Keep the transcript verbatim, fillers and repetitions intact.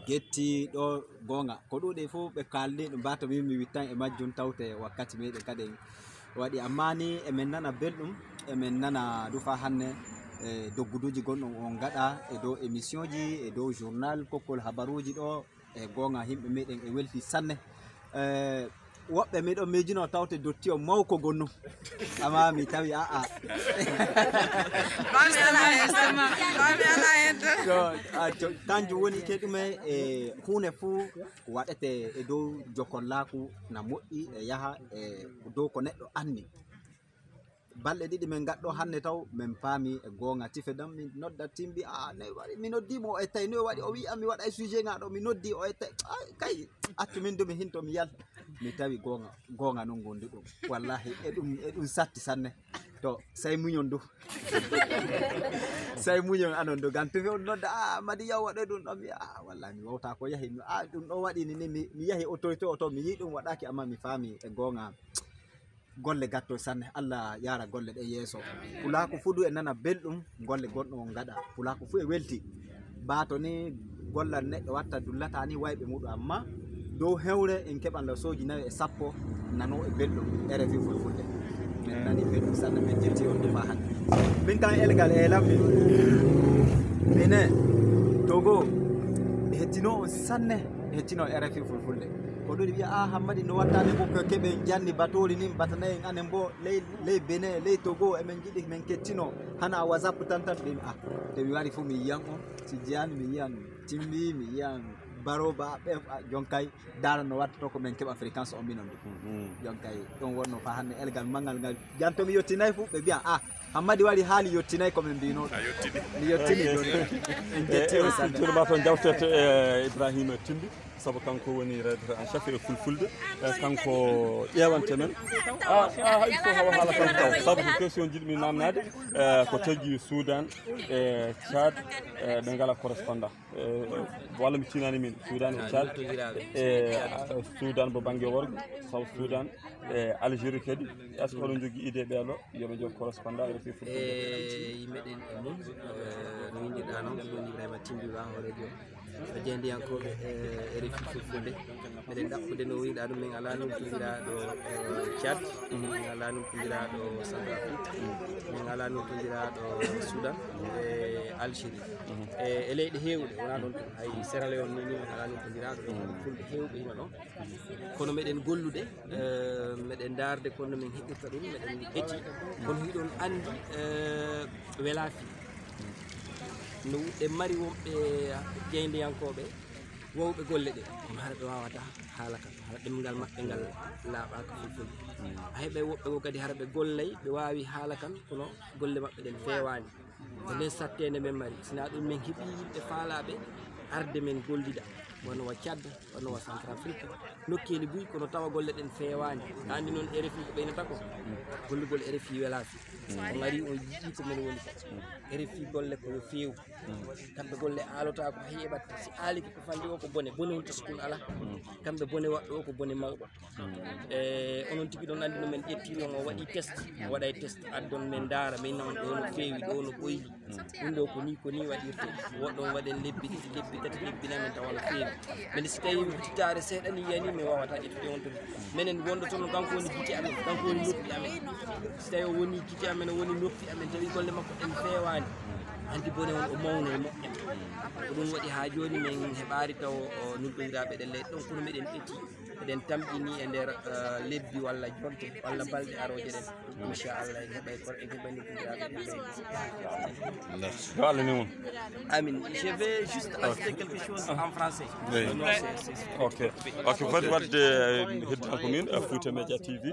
Getti ɗo goonga. Ko ɗuuɗi fof ɓe kaalni ɗum, mbato min mi wittan e majjum tawte wakkati meɗen kaden waɗi. Amma ni emen nana belɗum, emen nana du fa hannde e dogguduuji gonɗon on ngaɗa e dow émission ji, e dow journal, kokkol habaruuji ɗo. E goonga, yimɓe meɗen e welti sanne. Eh, woɓɓe miɗo miijino tawte dotti o mawko gonnum. Amma mi tawi a'a. Fami ala hen, sama. Fami ala hen tan. To, a, to, kanjum woni ke ɗume, e huunde fuu waɗete e dow jokollaaku na moƴƴi e yaha e dow ko neɗɗo anni. Balɗe ɗiɗi min ngaɗɗo hannde taw min paami e goonga. Tife dam min nodda timbi, a, ne waɗi, mi noddi mo o ettay, no waɗi, o wi'a mi waɗa e sujet nga ɗo, mi noddi o ettay. Ay, kay, accu min du mi hinto mi yalta. Mi tawi goonga, goonga non gondi ɗum. Wallahi, e ɗum, e ɗum satti sanne. To, sey muñon du. Sey muñon anon du. Gam tufe on nodda, a, Madi Yaw waɗoy ɗum ɗo. Mi, a, wallahi, mi wawta ko yahi. Mi, a, ɗum ɗo waɗi ni, ni, mi, mi yahi autorité o to, mi yi ɗum waɗaki, amma mi faami e goonga. Golle gatto sanne, Allah yaara golle ɗe yeeso. Pulaaku fu du e nana belɗum, golle gonɗo on ngaɗa. Pulaaku fu e welti. Baato ni gollal neɗɗo watta dullata ni wayɓe muɗum, amma dow hewre en keɓan la sooji nayo e sappo nano e belɗum. R F I Fulfulde. Min nani belɗum sanne, min jetti on du fa hannde. Min kan elgal e lammi. Mine, Togo, e hettino on sanne, e hettino R F I Fulfulde. Ko ɗum wiya, a, Hammadi no wattani ko ko keɓen janni batoori nin batanayen anen bo ley, ley Benin, ley Togo, emen jiɗi men kettino hana WhatsApp tan tan. Ɓe, a, to mi wari fof mi yiyan on, si jeyan mi yiyan Timbi, mi yiyan Baroba, ɓe, a, jonkay, dara no watta to ko men keɓa fréquence on minon du. Jonkay, ɗon wonno fa hannde elgal mangal ngal. Janto mi yottinay fof, ɓe mbiya, a, Hammadi wari haali yottinay ko min mbino. A yottini. Mi yottini ɗon. En jetti on sanne. Sculpture ma toon jawtete e Ibrahima Timbi, sabu kanko woni rédacteur en chef e Fulfulde. E kanko ƴeewante men. A, a, hay fof hawa haala kanko taw. Sabu ko question jiɗmi namnade, e, ko tagi Soudan, e, Tchad, e, ɓe ngala correspondant. E, walla mi tinani min, Soudan e Tchad, e, Soudan bo bangge worgo, South Soudan, e, Algérie kadi. Est-ce que oɗon jogii idée ɓeeɗo, yoɓe jog correspondant, yoɓe fii Fulfulde? E, meɗen e mum, e, no inndirɗaa noon, ko ɗum Ibrahima Timbi Ba, hooreejo jeydiyankooɓe, e, R F I Fulfulde. Meɗen ɗaɓɓude no wiɗaa ɗum, min alaa nultondiraaɗo, e, Tchad, min alaa nultondiraaɗo Centrafrique, min alaa nultondiraaɗo Soudan, e, Algérie. E, e leyɗe heewɗe, wonaa ɗoon tan, hay Sierra Leone ni, ni min alaa nultondiraaɗo, ɗum fulɓe heewɓe ina ɗoon. Kono meɗen gollude, e, meɗen ndaarde kono no men heɓirta ɗum, meɗen eti. Kono hiɗon anndi, e, welaa fii. No e mari wonɓe jeyndeyankooɓe, wowɓe golle ɗe, kono hara ɓe waawataa haala kan, hara ɗemngal maɓɓe ngal laaɓaaka fulfulde. A heɓay woɓɓe goo kadi hara ɓe gollay, ɓe waawi haala kan, kono golle maɓɓe ɗen feewaani. Ko nden satteende men mari. Sinaa ɗum men heɓii yimɓe faalaaɓe arde men gollida, wano wa Tchad, wano wa Centrafrique, nokkeeli buy, kono tawa golle ɗen feewaani. Anndi noon R F I ko ɓeynata ko, gollugol R F I welaa fii. On ari, on yi'ii ko men woni ko. R F I golle ko yo feew. Kamɓe golle aalotaako, hay e ɓatte. Si aalike ko falli o ko bone, bone woni to sukun alaa. Kamɓe bone waɗɗo o ko bone mawɗo. E, onon tigi ɗon anndi no men ƴettiri on, o waɗi test, o waɗay test, addon men ndaara, min on ɗo no feewi, ɗo no ɓoyli. Ɗum ɗo ko nii, ko nii waɗirte. Woɗɗon waɗen lebbi ɗiɗi, lebbi tati, lebbi nayi, men tawa no feewi. Men si tawi tittaare seeɗa ni yani, min waawata ƴettude on toon. Menen wonɗo toon, kanko woni gite amen, kanko woni noppi amen. Si tawi o woni gite amen, o woni noppi amen, tawi golle makko en feewaani, anndi bone on o mawno e moƴƴam. Ko ɗum waɗi haa jooni min heɓaari taw o nultondiraaɓe ɗen leyɗe ɗon, kono meɗen ƴetti, eɗen tamƴini e nder, eh, lebbi walla jonte walla balɗe arooje ɗen. Inchallah, en heɓay kor-, en heɓay nultondiraaɓe ɗen leyɗe. Yo Allah ni mon. Amin. Je vais juste ajouter quelque chose en français. Oui. Non, c'est, c'est, c'est... Ok. Ok, foti waɗde, eh, heddiyanko min, eh, Fouta Media T V.